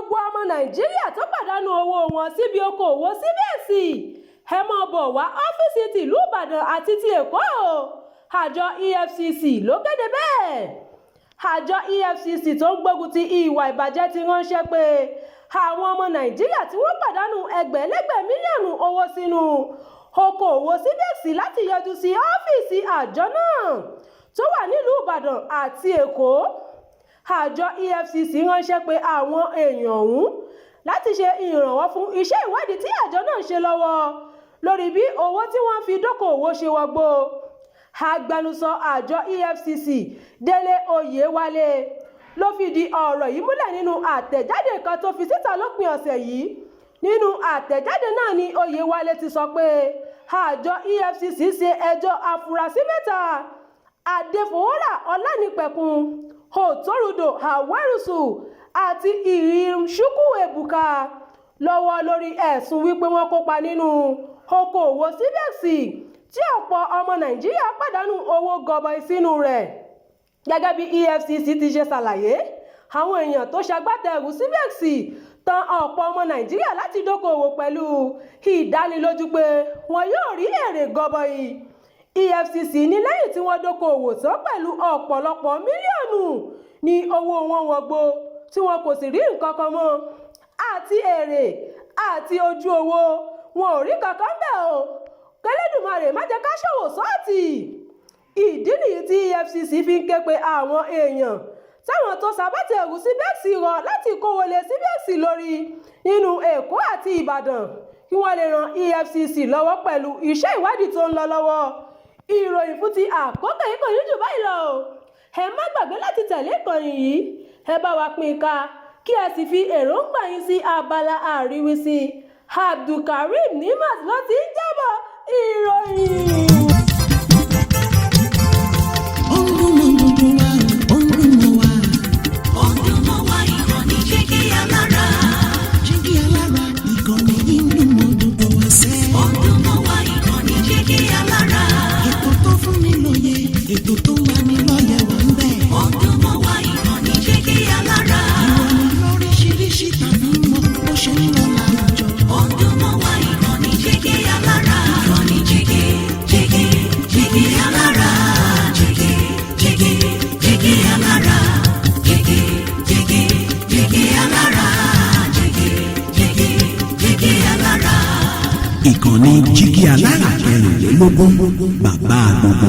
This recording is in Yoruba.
Gbogbo ọmọ Nàìjíríà tó pàdánù owó wọn síbi okòòwò CBEX, ẹ máa bọ̀ wá ọ́fíìsì tìlú Ìbàdàn àti ti Èkó o. Àjọ EFCC ló kéde bẹ́ẹ̀. Àjọ EFCC tó ń gbógun ti ìwà ìbàjẹ́ ti ránṣẹ́ pé àwọn ọmọ Nàìjíríà tí wọ́n pàdánù ẹgbẹ̀lẹ́gbẹ̀ mílíọ̀nù owó sínú okòòwò CBEX láti yọjú sí ọ́fíìsì àjọ náà tó wà nílùú Ìbàdàn àti Èkó. Àjọ EFCC ránṣẹ́ pé àwọn èèyàn ọ̀hún láti ṣe ìrànwọ́ fún iṣẹ́ ìwádìí tí àjọ náà ń ṣe lọ́wọ́ lórí bí owó tí wọ́n fi dókòwò ṣe wọgbó. Agbẹnusọ àjọ EFCC, Délé Oyewale, ló fìdí ọ̀rọ̀ yìí múlẹ̀ nínú àtẹ̀jáde kan tó fi síta lópin ọ̀sẹ̀ yìí. Nínú àtẹ̀jáde náà ni Oyewale ti sọ pé àjọ EFCC ṣe ẹjọ́ afurasí mẹ́ta, Adéfowórà Ọlánìpẹ̀kun, Òtòrúdò Àwérùsù àti Ìrìmṣùkù Èbùkà lọ́wọ́ lórí ẹ̀sùn wípé wọ́n kópa nínú okòòwò CBEX tí ọ̀pọ̀ ọmọ Nàìjíríà pàdánù owó gọbọi sínú rẹ̀. Gẹ́gẹ́ bí EFCC ti ṣe ṣàlàyé, àwọn èèyàn tó ṣagbátẹrù CBEX tan ọ̀pọ̀ ọmọ Nàìjíríà láti dókòwò pẹ̀lú ìdánilójú pé wọn yóò rí èrè gọbọi. EFCC ní lẹ́yìn tí wọ́n dókòwò tán pẹ̀lú ọ̀pọ̀lọpọ̀ mílíọ̀nù ní owó wọn wọgbó, tí wọn kò sì rí nǹkan kan mọ́. Àti èrè àti ojú owó, wọn ò rí kankan bẹ́ẹ̀ o. Kẹlẹ́dùmarè má jẹ́ ká ṣòwò ṣọ́ọ̀tì. Ìdí nìyí tí EFCC fi ń ké pe àwọn èèyàn táwọn tó ṣagbátẹrù CBEX rọ láti kówó lé CBEX lórí nínú Èkó àti Ìbàdàn, kí wọ́n lè ran EFCC lọ́wọ́ pẹ̀lú iṣẹ́ ìwádìí tó ń lọ lọ́wọ́. Ìròyìn fún ti àkókò yìí kò ní jù báyìí lọ o. Ẹ má gbàgbé láti tẹ̀lé ìkànnì yìí, ẹ bá wa pín in ká, kí ẹ sì fi èròǹgbà yín sí abala àríwísí. Abdulkareem Nimat ló ti ń jábọ̀ ìròyìn. Ó ń dún mọ́ gbogbo wa, ó ń dún mọ́ wa. Ó ń dún mọ́ wa, ìkànnì Jígí Alára. Jígí Alára, ìkànnì yìí ń dún mọ́ gbogbo wa sẹ́. Ó ń dún mọ́ wa, ìkànnì Jígí Alára. Ètò tó fún ni lóye, ètò tó ń lani lọ́yẹ̀ wà ń bẹ̀. Ó ń dún mọ́ wa, ìkànnì Jígí Alára. Ìròyìn lóríṣiríṣi tàbí mọ bó ṣe ń lọ láwùjọ. Ó ń dún mọ́ wa, ìkànnì Jígí Alára. Ìkànnì Jígí, Jígí, Jígí Alára. Jígí, Jígí, Jígí Alára. Jígí, Jígí, Jígí Alára. Jígí, Jígí, Jígí Alára. Ìkànnì Jígí Alára 24, bàbá gbogbo.